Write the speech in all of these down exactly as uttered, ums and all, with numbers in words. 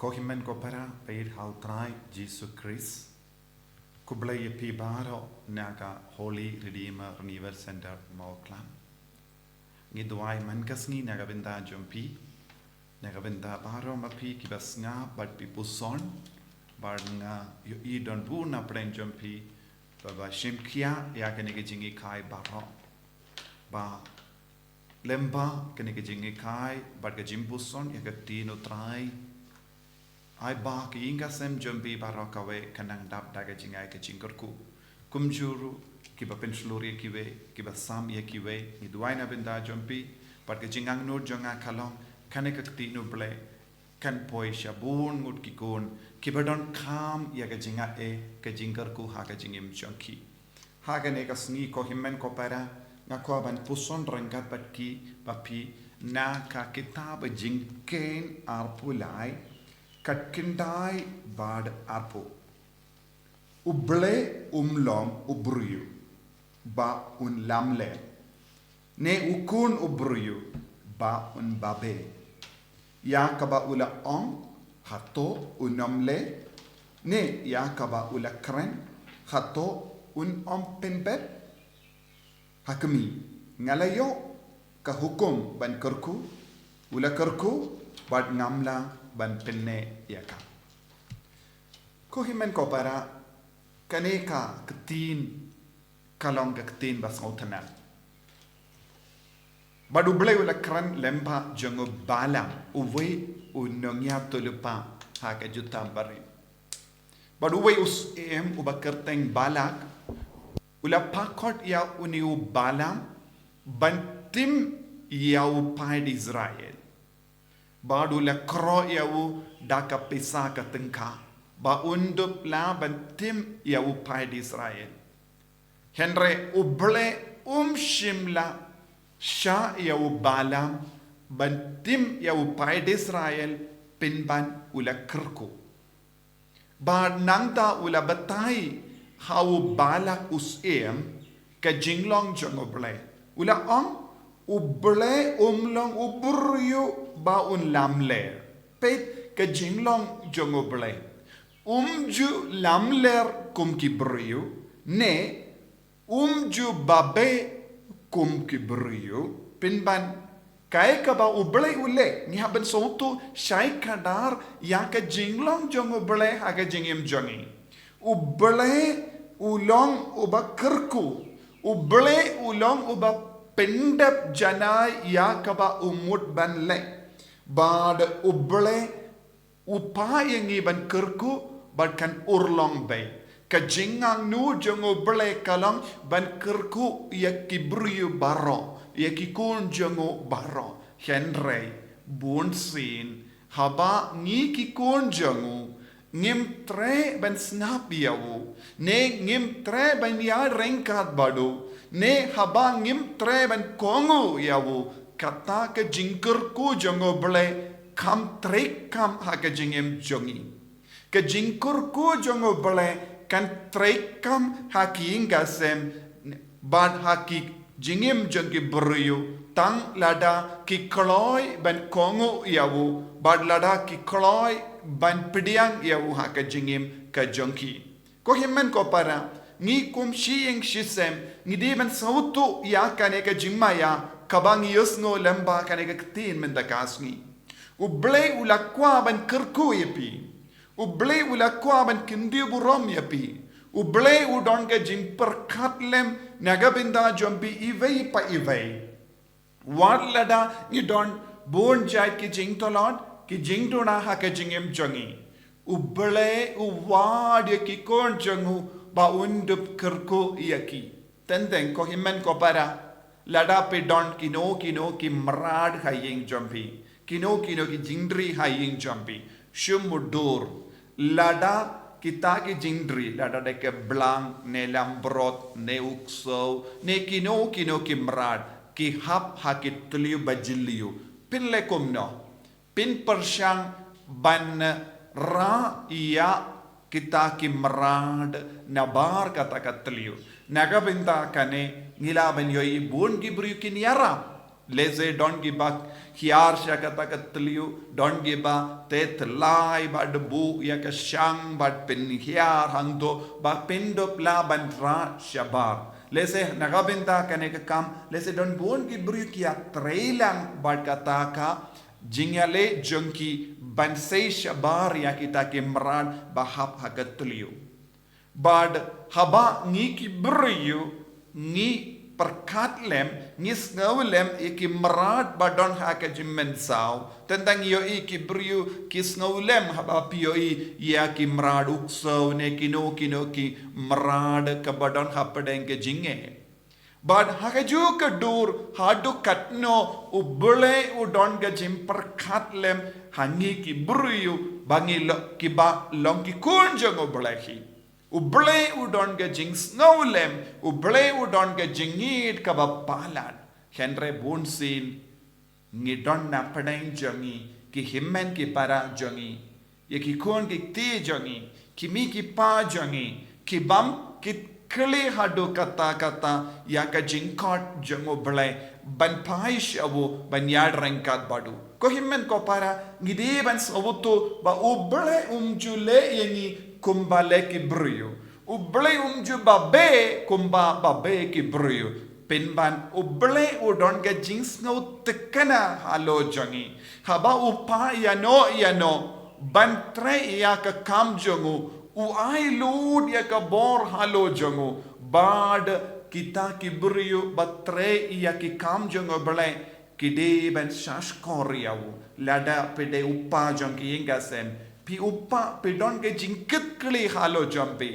Ko hynmen ko para, bad ha u Trai Jisu Khrist. Khublei ïa phi baroh na ka Holy Redeemer Renewal Center Mawklam. Ngi duwai mynta ka sngi na ka bynta jong phi, na ka bynta baroh ma phi kiba sngap bad phi puson, bad nga ïohi don bun na pdeng jong phi ba, ba shim khia ïa kane ka jingïakhun baroh. Ba lyngba kane ka jingïakhun bad ka jingpuson ïa ka ktien u Trai, ai ba ka ïing ka sem jong phi baroh kawei kan nang dap da ka jingai ka jingkyrkhu. Kumjuh ruh kiba pynshlur ïa kiwei, kiba sam ïa kiwei, ngi duwai na bynta jong phi, bad ka jingangnud jong nga ka long, kane ka ktien u Blei kan poi sha bun ngut ki khun kiba donkam ïa ka jingaiei, ka jingkyrkhu ha ka jingim jong ki. Ha kane ka sngi ko hynmen ko para, nga kwah ban puson ryngkat bad ki, bad phi, na ka kitab Jingkheiñ arphew lai, ka khyndai bad arphew. U Blei um long u briew ba un lamler, ne u khun u briew ba un babe. Ïa kaba u la ong, hato un ym leh, ne ïa kaba u la kren, hato un ym pynbeit? Ha khmih, nga la ïoh ka hukum ban kyrkhu, u la kyrkhu, bad ngam lah ban pynneh ïa ka. Ko hynmen ko para, kane ka ktien ka long ka ktien ba sngewtynnad. Bad u Blei u la kren lyngba jong u Balaam, uwei u nongïathuhlypa ha ka jutang barit. Bad uwei u syiem uba kyrteng Balak u la pakhot ïa une u Balaam ban tim ïa u paid Israel. Bad u la khroh ïa u da ka pisa ka tyngka ba un dup lah ban tim ïa u paid Israel. Hynrei u Blei um shym la shah ïa u Balaam ban tim ïa u paid Israel pynban u la kyrkhu. Bad nangta u la batai ha u Balak u syiem ka jinglong jong u Blei. U la ong, u Blei um long u briew ba un lamler. Peit ka jinglong jong u Blei. Um ju lamler kum ki briew, ne um ju babe kum ki briew, pynban kaei kaba u Blei u leh, ngi hap ban sngewthuh shai kdar ïa ka jinglong jong u Blei ha ka jingim jong ngi. U Blei u long uba kyrkhu, u Blei u long uba pyndep janai ïa kaba u mut ban leh. Bad u Blei u phah ïa ngi ban kyrkhu bad kan urlong beit. Ka jingangnud jong u Blei ka long ban kyrkhu ïa ki briew baroh, ïa ki khun jong u baroh. Hynrei bunsien haba ngi ki khun jong u ngim treh ban sngap ïa u, ne ngim treh ban ïaryngkat bad u, ne haba ngim treh ban kohnguh ïa u, kata ka jingkyrkhu jong u Blei kam treikam ha ka jingim jong ngi. Ka jingkyrkhu jong u Blei kan treikam ha ki ïing ka sem bad ha ki jingim jong ki briew, tang lada ki kloi ban kohnguh ïa u, bad lada ki kloi ban pdiang ïa u ha ka jingim ka jong ki. Ko hynmen ko para, ngi kum shi ïing shi sem, ngi dei ban sngewthuh ïa kane ka jingmaïa kaba ngi ïohsngew lyngba kane ka ktien mynta ka sngi. U Blei u la kwah ban kyrkhu ïa phi. U Blei u la kwah ban kyntiew burom ïa phi. U Blei u don ka jingpyrkhat lem na ka bynta jong phi iwei pa iwei. Wat lada ngi don bun jait ki jingtlot, ki jingduna ha ka jingim jong ngi, u Blei u wad ïa ki khun jong u ba un dup kyrkhu ïa ki. Teng teng ko hynmen ko para, lada phi don kino kino ki mrad ha ïing jong phi, kino kino ki jingri ha ïing jong phi, shu mutdur. Lada kita ki jingri, lada dei ka blang, ne langbrot, ne u ksew, ne kino kino ki mrad, ki hap ha ki tliu ba jylliew, phin leh kumno? Phin pyrshang ban rah ïa kita ki mrad nabar kata ka tliu. Na ka bynta kane ngi lah ban ïohi bun ki briew kin ïarap. Lehse don kiba hiar sha kata ka tliu, don kiba te tlai bad buh ïa ka shang bad pynhiar hangto ba pyndup la ban rah shabar. Lehse na ka bynta kane ka kam, lehse don bun ki briew ki ïatrei lang bad kata ka jingïaleh jong ki ban sei shabar ïa kita ki mrad ba hap ha ka tliu. Bad haba ngi ki briew ngi pyrkhat lem, ngi sngew lem ïa ki mrad ba don ha ka jingmynsaw. Tang tang ïohi ki briew ki sngew lem haba phi ïohi ïa ki mrad u ksew ne kino kino ki mrad kaba don hapdeng ka jingeh. Bad ha kajuh ka dur haduh katno U Blei u don ka jingpyrkhat lem ha ngi ki briew ba ngi long kiba long ki khun jong U Blei hi. U Blei u don ka jingsngew lem, U Blei u don ka jingïeit kaba palat. Hynrei bunsien ngi don na pdeng jong ngi, ki hynmen ki para jong ngi, ïa ki khun ki kti jong ngi, ki mei ki pa jong ngi, ki bym kit khlieh haduh katta katta ïa ka jingkhot jong U Blei ban phai sha u, ban ïaryngkat bad u. Ko hynmen ko para, ngi dei ban sngewthuh ba U Blei um ju leh ïa ngi kumba leh ki briew. U Blei um ju babe kumba babe ki briew. Pynban U Blei u don ka jingsngewtynnad halor jong ngi. Haba u phah ïano ïano ban trei ïa ka kam jong u, u ai lut ïa ka bor halor jong u. Bad kita ki briew ba trei ïa ki kam jong U Blei, ki dei ban shahshkor ïa u. Lada phi dei u pa jong ki ïing ka sem, phi u pa phi don ka jingkitkhlieh halor jong phi.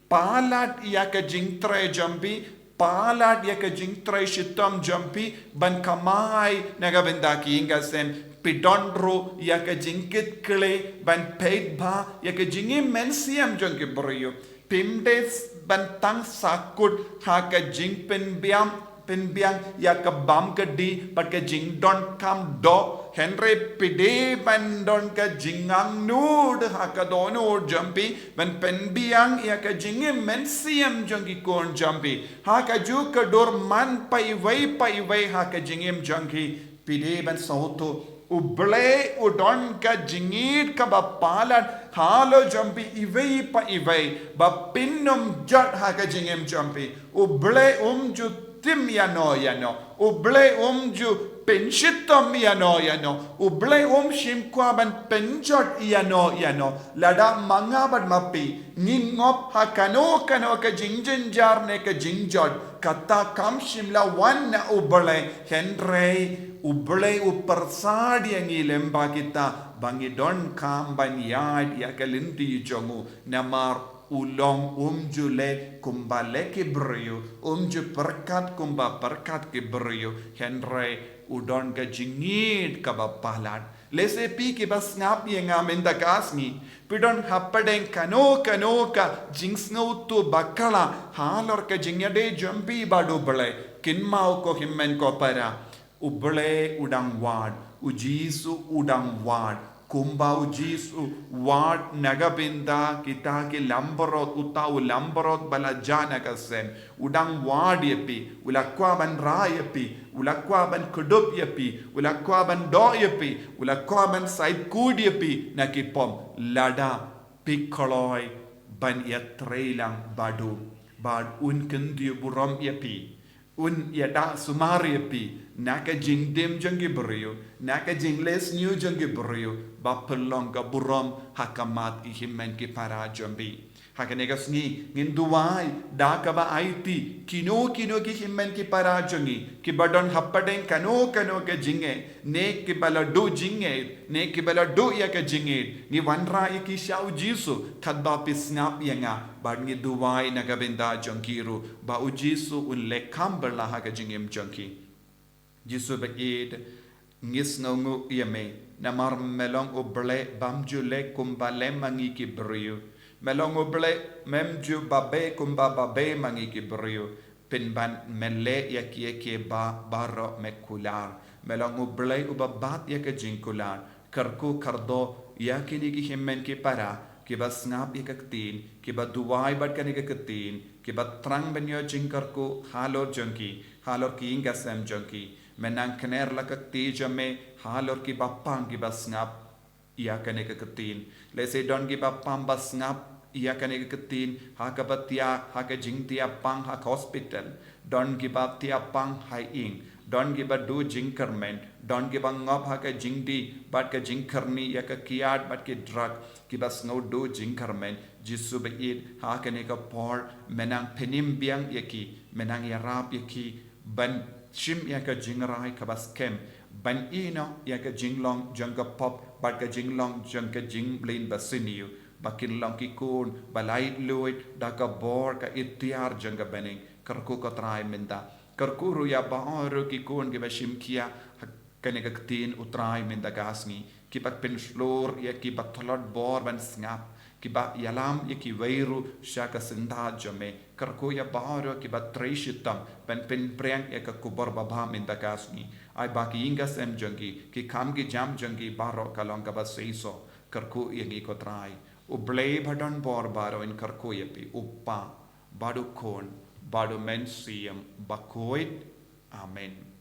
Palat ïa ka jingtrei jong phi, palat ïa ka jingtrei shitom jong phi, ban kamai na ka bynta ki ïing ka sem, phi don ruh ïa ka jingkitkhlieh ban peit bha ïa ka jingim mynsiem jong ki briew. Phim dei ban tang sahkut ha ka jingpynbiang, pynbiang ïa ka bam ka dih bad ka jingdonkam doh, hynrei phi dei ban don ka jingangnud ha ka dohnud jong phi, ban pynbiang ïa ka jingim mynsiem jong ki khun jong phi. Ha kajuh ka dur man pha iwei pa iwei ha ka jingim jong phi, phi dei ban sngewthuh U Blei u don ka jingïeit kaba palat halor jong phi iwei pa iwei, ba phin ym jot ha ka jingim jong phi. U Blei um ju tim ïano ïano. U Blei um ju pynshitom ïano ïano. U Blei um shim kwah ban pynjot ïano ïano. Lada ma nga bad ma phi ngi ngop ha kano kano ka jingjynjar ne ka jingjot, kata kam shym la wan na U Blei, hynrei U Blei u pyrsad ïa ngi lyngba kita ba ngi donkam ban ïaid ïa ka lynti jong u. Namar u long um ju leh kumba leh ki briew, um ju pyrkhat kumba pyrkhat ki briew, hynrei u don ka jingïeit kaba palat. Lehse phi kiba sngap ïa nga mynta ka sngi, phi don hapdeng kano kano ka jingsngewthuh bakla halor ka jingïadei jong phi bad U Blei. Kynmaw ko hynmen ko para, U Blei u dang wad, U Jisu u dang wad. Kumba U Jisu u wad na ka bynta kita ki langbrot, uta u langbrot ba la jah na ka sem, u dang wad ïa phi, u la kwah ban rah ïa phi, u la kwah ban kdup ïa phi, u la kwah ban doh ïa phi, u la kwah ban sait kut ïa phi na ki pop, lada phi kloi ban ïatrei lang bad u. Bad un kyntiew burom ïa phi, un ïada sumar ïa phi na ka jingdem jong ki briew, na ka jingleh sniew jong ki briew, ba phin long ka burom ha khmat ki hynmen ki para jong phi. Ha kane ka sngi ngin duwai da kaba aiti, kino kino ki hynmen ki para jong ngi kiba don hapdeng kano kano ka jingeh, ne kiba la duh jingngeit, ne kiba la duh ïa ka jingngeit, ngi wanrah ïa ki sha U Jisu katba phi sngap ïa nga. Bad ngi duwai na ka bynta jong ki ruh ba U Jisu un leh kam bylla ha ka jingim jong ki. Jisu ba ïeit, ngi sngewnguh ïa me namar me long U Blei bym ju leh kumba leh ma ngi ki briew. Me long U Blei mem ju babe kumba babe ma ngi ki briew. Pynban me leh ïa kiei kiei ba baroh me kular. Me long U Blei uba bat ïa ka jingkular. Kyrkhu kyrdoh ïa kine ki hynmen ki para kiba sngap ïa ka ktien, kiba duwai bad kane ka ktien, kiba thrang ban ïoh jingkyrkhu halor jong ki, halor ki ïing ki sem jong ki. Men nang kner la ka kti jong me halor kiba pang kiba sngap ïa kane ka ktien. Lehse don kiba pang ba sngap ïa kane ka ktien ha kaba thiah ha ka jingthiah pang ha ka hospital. Don kiba thiah pang ha ïing. Don kiba duh jingkyrmen. Don kiba ngop ha ka jingdih bad ka jingkyrni ïa ka kiad bad ki drug, kiba sngew duh jingkyrmen. Jisu ba ïeit, ha kane ka por men nang pynim biang ïa ki, men nang ïarap ïa ki ban shim ïa ka jingrai kaba skhem, ban ïehnoh ïa ka jinglong jong ka pop bad ka jinglong jong ka jingmlien basniew, ba kin long ki khun ba laitluid da ka bor ka iktiar jong ka bneng. Kyrkhu ko Trai mynta. Kyrkhu ruh ïa baroh ki khun kiba shim khia ha kane ka ktien, u Trai, mynta ka sngi, kiba pynshlur ïa kiba tlot bor ban sngap, kiba ïalam ïa kiwei ruh sha ka syndah jong me. Kyrkhu ïa baroh kiba trei shitom ban pynpriang ïa ka khubor babha mynta ka sngi. Ai ba ki ïing ki sem jong ki, ki kam ki jam jong ki baroh ka long kaba seisoh. Kyrkhu ïa ngi ko Trai. U Blei ba don bor baroh, ngi kyrkhu ïa phi, U Kpa bad U Khun bad U Mynsiem Bakhuid. Amen.